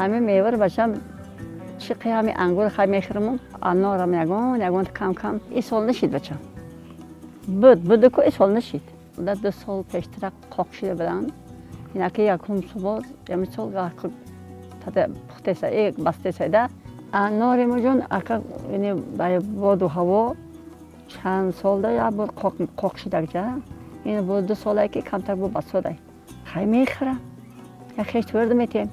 Ҳамин меваро бачам чиқи ҳамин ангур хай мехӯрму, анорам ягон ягон кам кам. Ин сол нашид бачам. Буд, буду ку ин сол нашид. Дар 2 сол пештара қоқ шида буданд. Инаки якум субоз ҳамин сол пухтеса э бастесайда. Анори муҷон ака ини боду ҳаво чанд солда як бор қоқ шидакҷа. Ин бо 2 солае ки камтар бо басодай. Хай мехӯрам. Як хеш тверда метиҳем.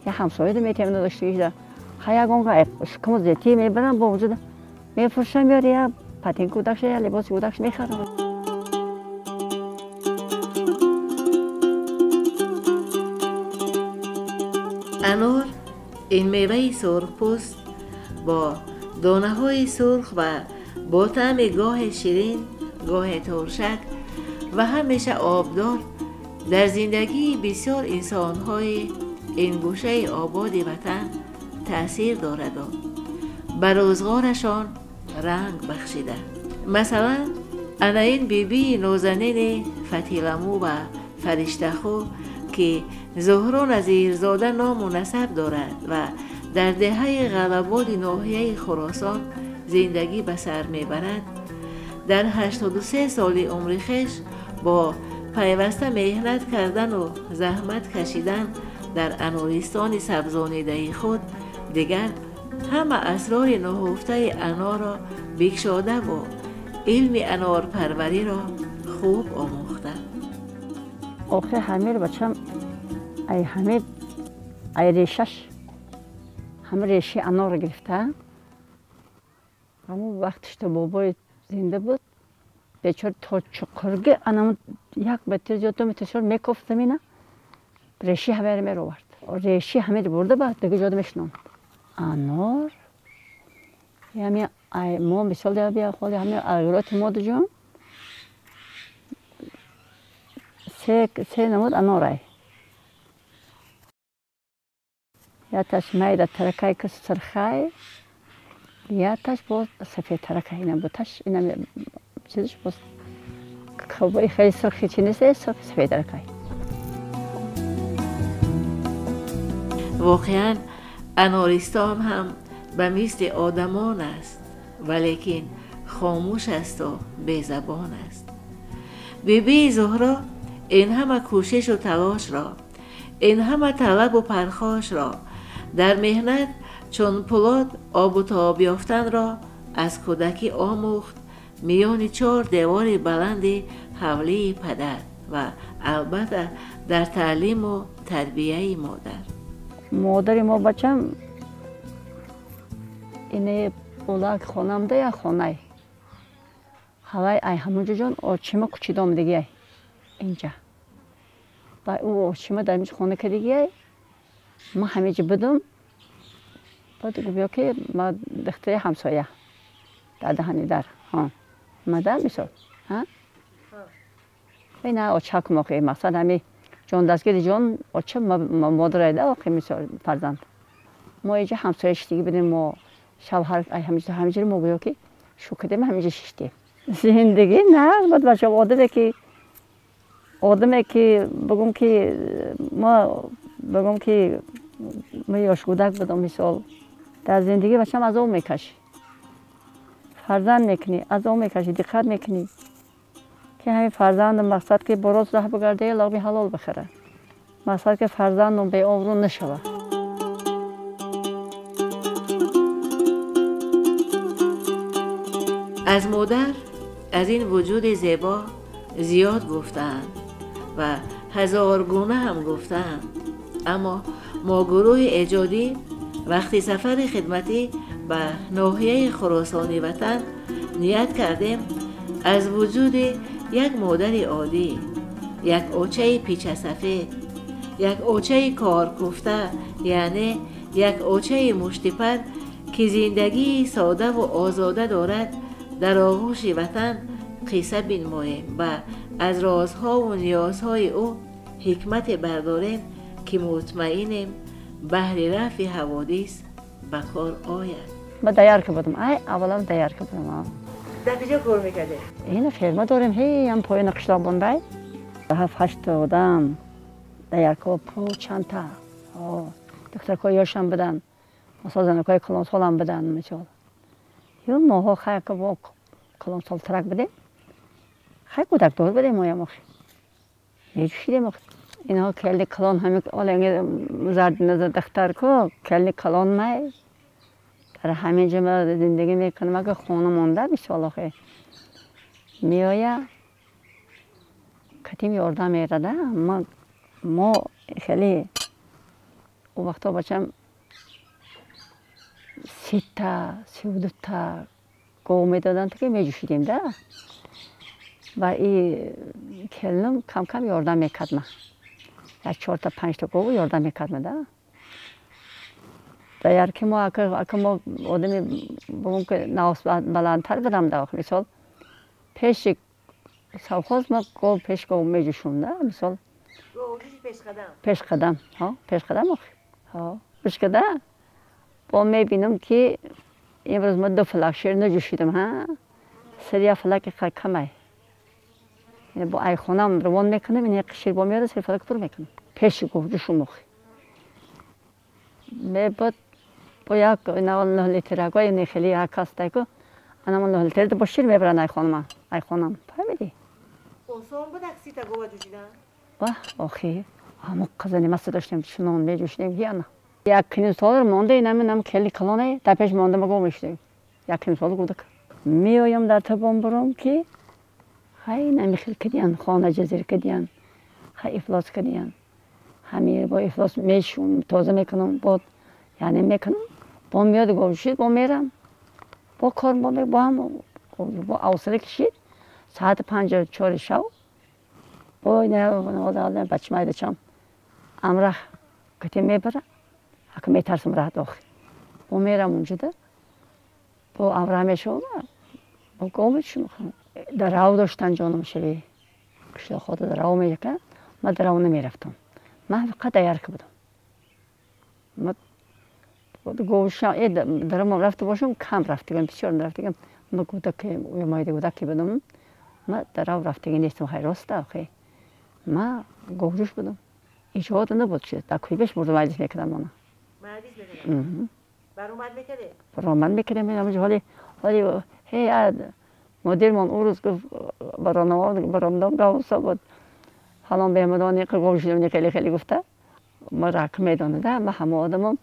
Як ҳамсояда метиҳем надоштагида. Хай ягон шукмо зети мебарам бо вуҷуда. Мефурӯшам ёр як патинка кӯдакша, як либоси кӯдакш мехарам. Анор ин меваи сурхпӯст бо донаҳои сурх ва бо таъми гоҳе ширин, гоҳе туршак ва ҳамеша обдор дар зиндагии бисёр инсонҳои ин гӯшаи ободи ватан таъсир дораду ба рӯзғорашон ранг бахшида. Масалан, ана ин бибии нозанини фатиламӯ ва фариштахӯ, ки Зуҳро Назирзода ному насаб дорад ва дар деҳаи Ғалабоди ноҳияи Хуросон зиндагӣ ба сар мебарад, дар 83 соли умри хеш бо пайваста меҳнат кардану заҳмат кашидан дар анористони сабзонидаи худ дигар ҳама асрори нуҳуфтаи анорро бикшодаву илми анорпарвариро хуб омӯхта. Охир ҳамир бачам ай ҳамир ай решаш ҳама решаи анорро гирифта. Ҳамон вақтишто бобои зинда буд, бечора то чуқурги анам 1 метр зиёд, 2 метр шор мекофт замина, решаи ҳамеро меровард. Решаи ҳамеро бурда ба дига ҷода мешинонд. Анор ҳами мо мисол холи ҳами агроти мо дуҷон се намуд анорай. Якташ майда таракай ки сирхай, якташ боз сафедтаракай. Инам буташ инам чизиш боз хеле сирхи чи нест, сирхи сафедтаракай. Воқеан, анористон ҳам ба мисли одамон аст, валекин хомӯш асту безабон аст. Бибии Зуҳро ин ҳама кӯшишу талошро, ин ҳама талабу пархошро, дар меҳнат чун пӯлод обу тоб ёфтанро аз кӯдакӣ омӯхт миёни чор девори баланди ҳавлии падар ва албатта дар таълиму тарбияи модар. Модари мо бачам ине болак хонамда як хонай ҳавай ай ҳамонҷо ҷон очима кучидом дигиай инҷа ба ӯ очима дар инҷа хона кардигиай. Ма ҳамеҷа будум. Баъд гӯё ки ма духтари ҳамсоя дар даҳани дар мада мисол ина очакум охи мақсад ҳами ҷон дастгири ҷон оча модарайда охи мисол фарзанд. Мо инҷа ҳамсоя шиштигӣ будем. Мо шавҳар ҳамиҷа мо гӯё ки шу кардем, ҳамиҷа шиштем. Зиндагӣ нағз буд бача. Одаме ки бигӯм ки мо бигӯм ки мо ёшкӯдак будам мисол дар зиндагӣ бачам азоб мекашӣ, фарзанд мекунӣ, азоб мекашӣ, диққат мекунӣ ки ҳамин фарзандам мақсад ки бо рост раҳ бигарда, лоқми ҳалол бихӯрад, мақсад ки фарзандам беобрӯ нашавад. Аз модар, аз ин вуҷуди зебо зиёд гуфтаанд ва ҳазоргуна ҳам гуфтаанд, аммо мо гурӯҳи эҷодӣ вақти сафари хидматӣ ба ноҳияи Хуросони ватан ният кардем аз вуҷуди як модари оддӣ, як очаи пичасафед, як очаи коркуфта, яъне як очаи муштипар, ки зиндагии содаву озода дорад, дар оғӯши ватан қисса бинмоем ва аз розҳову ниёзҳои ӯ ҳикмате бардорем, ки мутмаинем баҳри рафъи ҳаводис ба кор ояд. Ма доярка будам, ай аввалам доярка будам. Дар куҷо кор мекардед? Ина ферма дорем, ҳеям поёни қишлоқ бондай. Ҳафт ҳашт одам доярка по чандта. Духтаркои ёшам будан, мисол занакои калонсолам будан, мисол. Ё моҳо хай ко калонсолтарак будем. Хай кӯдакдор будем моям охи. Меҷӯшидем охи. Инҳо келни калон ҳами оленги зарди назар духтар ку, келни калон май. Дар ҳамин ҷо ма зиндагӣ мекунам, агар хона монда, мисол охи. Меоя катим ёрдам мерада, мо хеле у вақто бачам 30-та, 32-та гов медоданд, ки меҷӯшидем да. Ва и келнам кам-кам ёрдам мекард ма. Як 4-та, 5-та гову ёрдам мекард ма да. Дар ки мо ака мо одами бигӯм ки навс баландтар будам да, мисол пеши совхоз ма гов пеш гов меҷӯшум да, мисол. Пешқадам, ҳа, пешқадам охи. Ҳа, пешқада бо мебинам ки имрӯз ма 2 фалак шир наҷӯшидам, ҳа. Сари як фалаки камай. Бо айхонам равон мекунам, ин як шир бо меояд, сари фалак пур мекунам. Пеши гов ҷӯшум охи. Мебод бо як 9 литраго, ин хеле як кастайку, анам 9 литр бо шир мебаранд айхонама, айхонам. Фаҳмидӣ? Осон буд 30-та гова ҷӯшидан? Ваҳ, охи, ҳамон қазани маста доштем, чунон меҷӯшидем ки ана. 1.5 сол монда, инами нам хеле калоне, дар пеш монда ма гов мешудем. 1.5 сол гудак. Меоям дар табон буром ки хай нами хел кадиян, хона ҷазир кадиян, хай ифлос кадиян. Ҳами бо ифлос мешум, тоза мекунам, бо яъне мекунам, бо меояд гов шид, бо мерам. Бо кор бо бо ҳам бо авсала кишид, соати 5-4 шав. Бо ина бачмайдачам. Амрах кати мебара, ака метарсам раҳат охи. Бо мерам унҷода, бо амра мешавам, бо гов мешум. Дарав доштан ҷонам шави. Қишлоқҳода дарав мекард, ман дарав намерафтам. Ман фақат даярка будам. Ман говшам, дарам рафта бошам, кам рафтагам, бисёр нарафтагам. Ман гудаки, майда гудаки будам. Ман дарав рафтаги нестам, хай роста, охи. Ман говҷӯш будам. Иҷода набуд чиз. Дар кӯйбеш бурда маҷлис мекардам мана. Маҷлис мекардам? Баромад мекардед? Баромад мекардем. Ҳоли, ҳоли, ҳей, мудирмон ӯ рӯз гуфт, баромадам гавса буд. Ҳалон беҳмадони говшудам, хеле хеле гуфта. Ма рак медонада, ма ҳама одамам.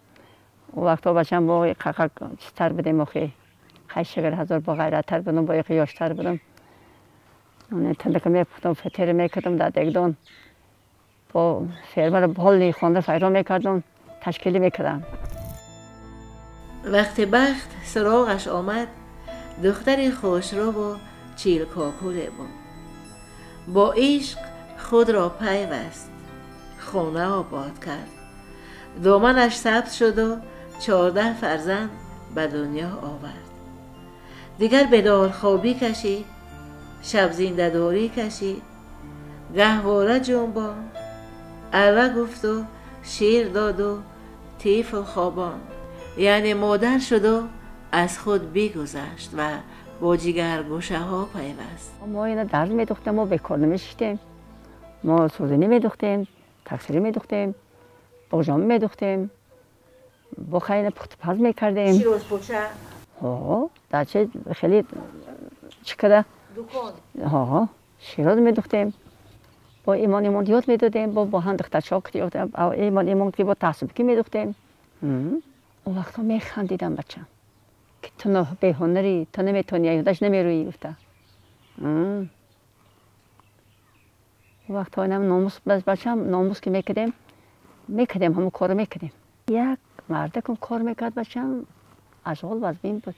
У вақто бачам бо қақақ чизтар будем охи. 8000 бо ғайраттар будам, бо яке ёштар будам. Тандaka мепухтам, фатира мекардам дар дегдон. Бо фермаро ҳолли хонда файрон мекардам, ташкилӣ мекардам. Вақте бахт суроғаш омад, духтари хушрӯву чилкокуле буд. Бо ишқ худро пайваст, хона обод кард. Доманаш сабз шуду 14 фарзанд ба дунё овард. Дигар бедорхобӣ кашид, шабзиндадорӣ кашид, гаҳвора ҷунбонд, арра гуфту шир доду тифл хобонд. Яъне модар шуду аз худ бигузашт ва бо ҷигаргӯшаҳо пайваст. Мо ина дарз медухтем, мо бекор намешиштем. Мо сӯзанӣ медухтем, таксирӣ медухтем, боғҷома медухтем, бо хайна пухтупаз мекардем. Широзпоча? Ҳо, дарча хеле чӣ када? Дукон? Ҳо, широз медухтем. Бо имон имон ёд медодем, бо ҳам духтарчаҳо имон имон ки бо таҳсиб ки медухтем. Он вақто механдидам бачам, ки ту беҳунарӣ, ту наметавонӣ, ёдаш намерӯӣ гуфта. Он вақто инам номус бачам, номус ки мекардем, мекардем, ҳамон корро мекардем. Як мардакам кор мекард бачам, ажғол вазмин буд.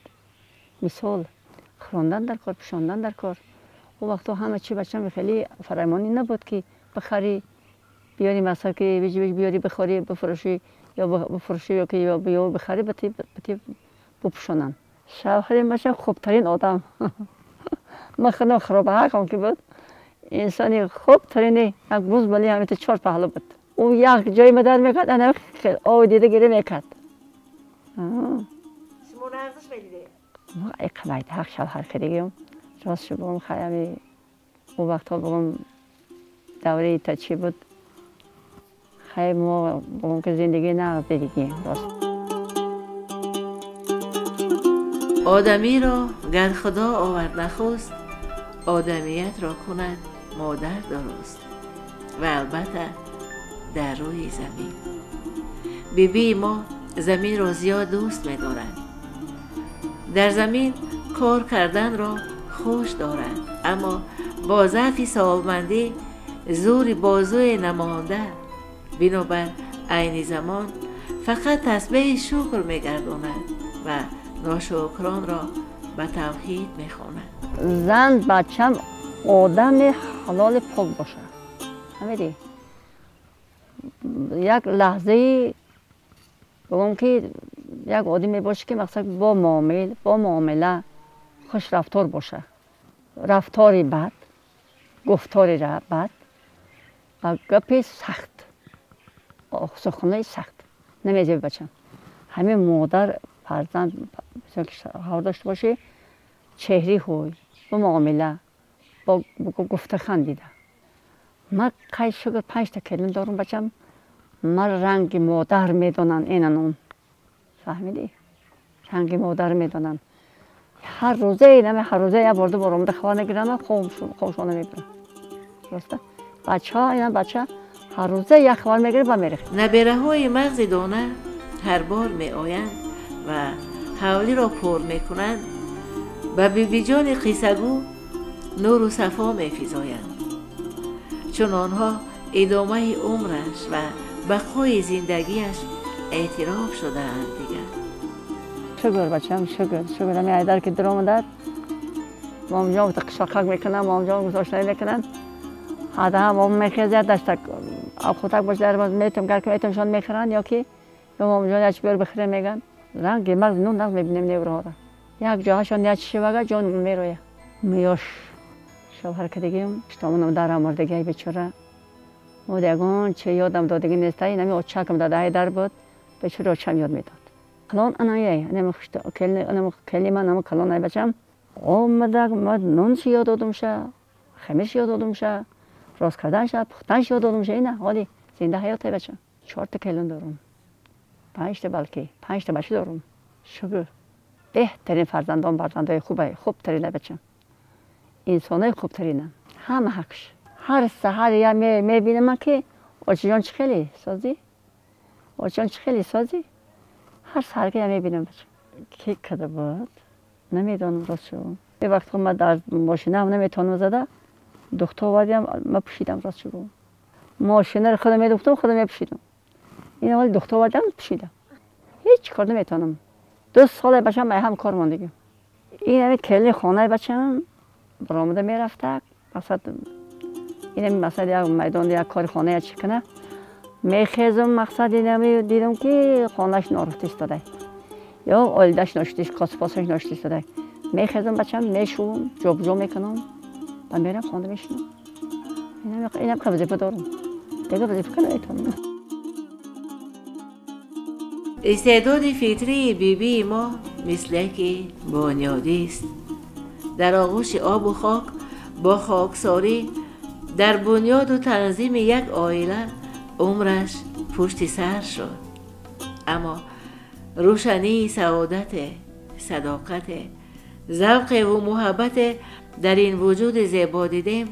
Мисол, хӯрондан дар кор, пӯшондан дар кор. Он вақто ҳама чи бачам хеле фаромонӣ набуд ки бихарӣ, биёрӣ масалан ки биёрӣ бихӯрӣ, бифурӯшӣ ё бифурӯшӣ ё ки ё бихарӣ бати бипӯшонанд. Шавҳарим бачам хубтарин одам. Ман худам харобаҳақам ки буд. Инсони хубтарини як буз вале ҳамин 4 паҳлӯ буд. Ӯ як ҷой мадар мекард, ана об дида гире мекард. Шумо нағзиш медидед? Ма иқмайда ҳақ шавҳар кардагиам. Рост шуд бигӯм, хай ҳами он вақтҳо бигӯм давраи та чӣ буд, Хай мо бо ки зиндагӣ нағз дидигем рост. Одамиро гар Худо овард нахуст, одамиятро кунад модар дуруст. Ва албатта дар рӯи замин. Бибии мо заминро зиёд дӯст медорад. Дар замин кор карданро хуш дорад, аммо бо заъфи солмандӣ зӯри бозуе намонда, бинобар айни замон фақат тасбеҳи шукр мегардонад ва ношукронро ба тавҳид мехонад. Зан бачам одами ҳалоли пок бошад. Фаҳмидӣ? Як лаҳзаи бигӯм ки як одам мебошад ки мақсад бо муомил, бо муомила хушрафтор бошад. Рафтори бад, гуфтори бад ва гапи сахт, суханои сахт намезеби бачам. Ҳамин модар фарзанд ҳавр дошта бошӣ, чеҳри ҳуй, бо муомила, бо гуфтахан дида. Ман қай шукр 5 та келин дорум бачам, ман ранги модар медонанд инанон. Фаҳмидӣ? Ранги модар медонанд. Ҳар рӯза инаме ҳар рӯза як бор ду бор омада хабар мегирам, хобшона мебарам. Роста? Бачаҳо ина бача ҳар рӯза як хабар мегирад ва мерехт. Набераҳои мағзи дона ҳар бор меоянд ва ҳавлиро пур мекунанд, ба бибиҷони қиссагӯ нуру сафо мефизоянд, чун онҳо идомаи умраш ва бақои зиндагиаш эътироф шудаанд дигар. Шукр бачам, шукр, шукр. Ҳамин Айдар ки даромадад, момҷон қишоқак мекунам, момҷон гузоштанӣ мекунанд. Ҳада ҳам мом мехезад, даштак обхӯтак бош дар метум, гар ки метумшон мехӯранд ё ки ё момҷон як чи биёр бихӯрем мегӯянд. Ранги мағзи нун нағз мебинем невраҳоро. Як ҷоҳашон як чишивага ҷон мерояд. Миёш шавҳар кардагим, иштомонам дар амурдагиай бечора. Мо ягон чи ёдам додагӣ нест, инами очакам дада Айдар буд, бечора очам ёд медод. Калон анаяй, анами келни ман ама калон ай бачам. Омада ма нунши ёд додумша, хамирши ёд додумша, рост карданша, пухтанши ёд додумша. Ина ҳоли зинда ҳаёт ай бачам. 4 та келин дорум. 5 та балки, 5 та бача дорум. Шукр. Беҳтарин фарзандон фарзандои хубай, хубтарин ай бачам. Инсонои хубтаринанд. Ҳама ҳақш. Ҳар саҳар я мебинам ки очиҷон чӣ хеле созӣ? Очиҷон чӣ хеле созӣ? Ҳар саҳар ки я мебинам бачам. Ки када буд? Намедонам рост шуд. Е вақт ман дар мошинаам наметавонам зада, духта овардиам, ман пӯшидам рост шуд. Мошинаро худам медухтам, худам мепӯшидам. Ин ҳоли духта овардиам, пӯшидам. Ҳеҷ кор наметавонам. 2 сола бачам ай ҳам кор мондагим. Ин ҳами келини хонаи бачам баромада мерафта, мақсад инами мақсад як майдон як кори хона як чӣ кана. Мехезум мақсад инами дидам ки хонааш норофта истодай. Ё оилдаш ношудиш, косупосаш ношуда истодай. Мехезум бачам, мешувам, ҷобуҷо мекунам ва мерам хона мешинам. Инам ка вазифа дорам. Дигар вазифа ка наметавонам. Истеъдоди фитрии бибии мо мисле ки бунёдист. Дар оғӯши обу хок бо хоксорӣ дар бунёду танзими як оила умраш пушти сар шуд, аммо рӯшании саодате, садоқате, завқеву муҳаббате дар ин вуҷуди зебо дидем,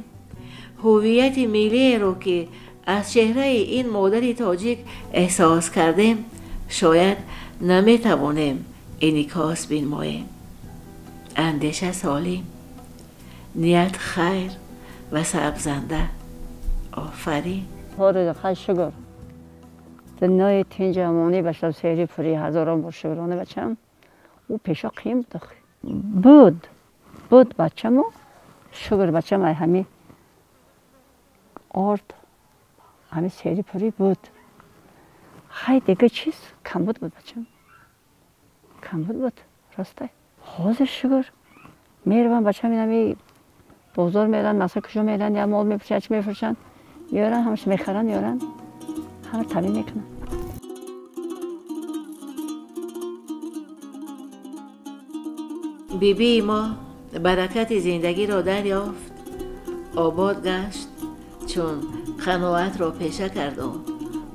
ҳуввияти миллиеро ки аз чеҳраи ин модари тоҷик эҳсос кардем, шояд наметавонем инъикос бинмоем. Андеша солим, ният хайр ва сабзанда. Офарин. Ҳори хай шукр. Дунёи тинҷ амонӣ башам, сери пури ҳазорон бор шукрона бачам. Ӯ пеша қиин буд. Буд. Буд бачаму. Шукр бачам ай ҳами орд, ҳами сери пури буд. Хай дига чиз камбуд буд бачам. Камбуд буд. Ростай. Ҳозир шукр. Меравам бачам инами бозор меран, масалан куҷо меран, я мол мефурӯшанд, чӣ мефурӯшанд, меоранд, ҳамаш мехаранд, меоранд, ҳама таъмин мекунанд. Бибии мо баракати зиндагиро дарёфт, обод гашт, чун қаноатро пеша карду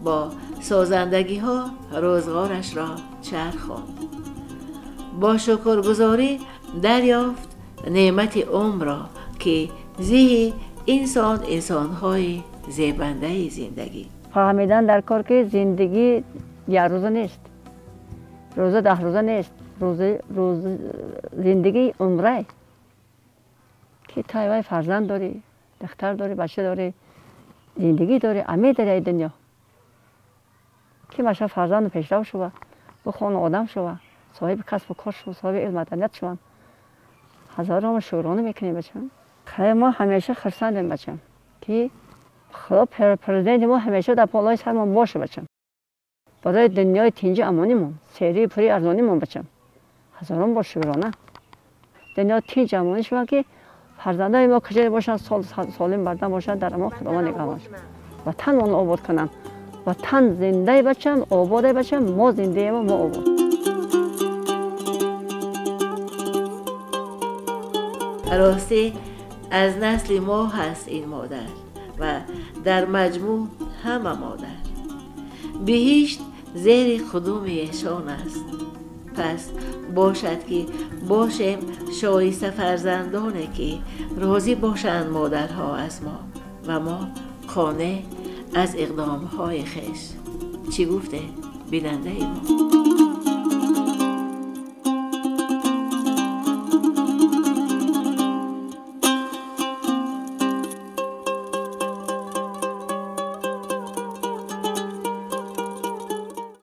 با سازندگی ها روزگارش را چرخاند. با شکرگزاری دریافت نعمت عمر را که زیه انسان انسانهای زیبنده زندگی. فهمیدن در کار که زندگی یک روزه نیست، روزه 10 روزه نیست، روز زندگی عمره که تایوای فرزند داری، دختر داری، بچه داری، زندگی داری، امید داری ای دنیا که ماشا فرزند پیشرو شوه، بخون آدم شوه، صاحب کسب و کار شوه، صاحب علم مدنیت شوه. هزاران شکرانه میکنیم بچم. خیلی ما همیشه خرسندیم بچم که خدا پرزیدنت ما همیشه در پالای سرمان باشه بچم. برای دنیای تینجی امانیمون، سری پری ارزانیمون بچم. هزاران بار شکرانه. دنیا تینج امانی شوه که فرزندای ما کجای باشن، سالم بردن باشن، در امان خداوند نگاه باشه. وطن اون آباد کنن. وطن زنده بچم، آباد بچم، ما زنده ما آباد. راستی از نسل ما هست این مادر و در مجموع همه مادر. بهشت زیر قدوم ایشان است. پس باشد که باشیم شایسته فرزندانه که راضی باشند مادرها از ما و ما قانع از اقدامهای خویش. چی گفته بیننده ما؟